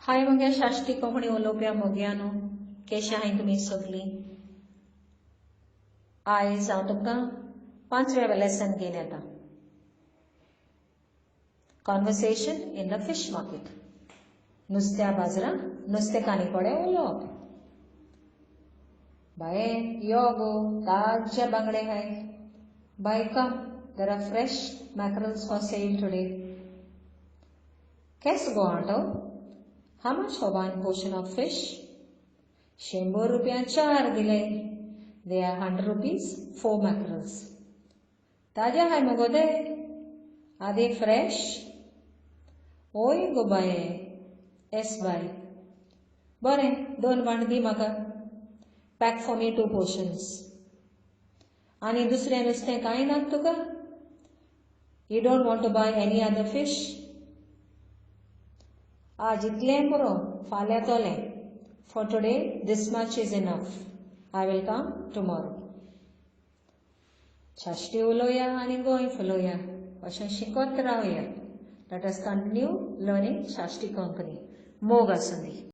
हाय मुगे साश्टी कोंकणी उलोवप्या मोग्यानो, केशे आहाय तुमी सगलीं? आयज हांव तुमकां पांचव्या लेसन घेवन येता, conversation in the fish market, नुस्त्या बाजारांत नुस्तेकान्नी कडेन उलोवप. बाये, यो गो, ताज्जे बांगडे हाय. बाय, come, there are fresh mackerels for sale today. Case go onto? How much for one portion of fish? 100 रुपया चार दिले. They are ₹100 4 mackerels. ताजे हाय मुगो ते? Are they fresh? ओय गो बाये. येस बाय. बरें, दोन वांट दी म्हाका. Pack for me 2 portions. आनी दुसरें नुस्तें कांय नाका तुका? You don't want to buy any other fish? आज इतलें पुरो, फाल्यां येतोलें. For today this much is enough. I will come tomorrow. Sashti उलोवया आनी गोंय फुलोवया, अशें शिकत रावया. Let us continue learning Sashti Konkani. मोग आसूं दी.